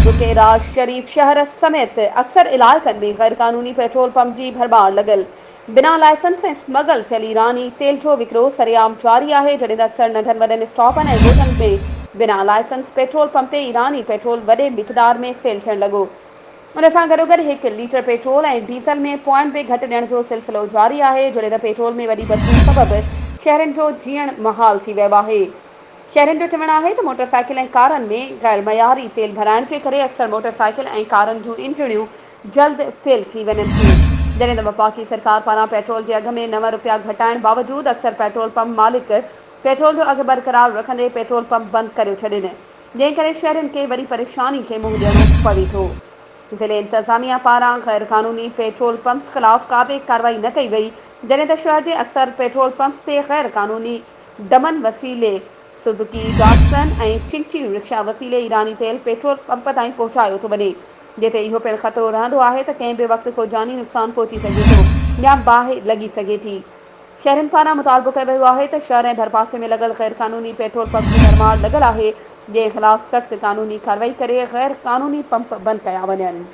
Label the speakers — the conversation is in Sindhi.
Speaker 1: بڪيرا شريف شهر سميت اڪثر علائقن ۾ غيرقانوني پيٽرول پمپ جي ڀرمار لڳل بنا لائسنس ۽ اسمگل ٿيل ايراني تيل جو وڪرو سرعام جاري آهي، جڏهن ته اڪثر ننڍن وڏن اسٽاپن ۽ ڳوٺن ۾ بنا لائسنس پيٽرول پمپ تي ايراني پيٽرول وڏي مقدار ۾ سيل ٿيڻ لڳو. ان سان گڏوگڏ هڪ ليٽر پيٽرول ۽ ڊيزل ۾ پوائنٽ به گهٽ ڏيڻ جو سلسلو جاري آهي، جڏهن ته پيٽرول ۾ وڏي بدبو سبب شهرين جو جيئڻ محال ٿي ويو آهي. شهرين جو چوڻ آهي ته موٽر سائيڪل ۽ ڪارن ۾ غير معياري تيل ڀرائڻ جي ڪري اڪثر موٽر سائيڪل ۽ ڪارن جون انجڻيون جلد فيل ٿي وڃن ٿيون، جڏهن ته وفاقي سرڪار پاران پيٽرول جي اگهه ۾ نو رپيا گهٽائڻ باوجود اڪثر پيٽرول پمپ مالڪ پيٽرول جو اگهه برقرار رکندي پيٽرول پمپ بند ڪريو ڇڏين، جنهن ڪري شهرين کي وڏي پريشاني کي منهن ڏيڻو پوي ٿو. ضلعي انتظاميا پاران غير قانوني پيٽرول پمپس خلاف ڪا به ڪارروائي نه ڪئي وئي، جڏهن ته شهر جي اڪثر پيٽرول پمپس تي غير قانوني ڊمن وسيلي سوزوڪي، ڊاٽسن ۽ چنگچي رڪشا وسيلي ايراني تيل پيٽرول پمپ تائين پهچايو ٿو وڃي، جتي اهو پڻ خطرو رهندو آهي ته ڪنهن به وقت ڪو جاني نقصان پهچي سگهي ٿو يا باهه لڳي سگهي ٿي. شهرين پاران مطالبو ڪيو ويو آهي ته شهر ۽ ڀرپاسي ۾ لڳل غير قانوني پيٽرول پمپ جي ڀرمار لڳل آهي، جنهن خلاف سخت قانوني ڪارروائي ڪري غير قانوني پمپ بند ڪيا وڃن.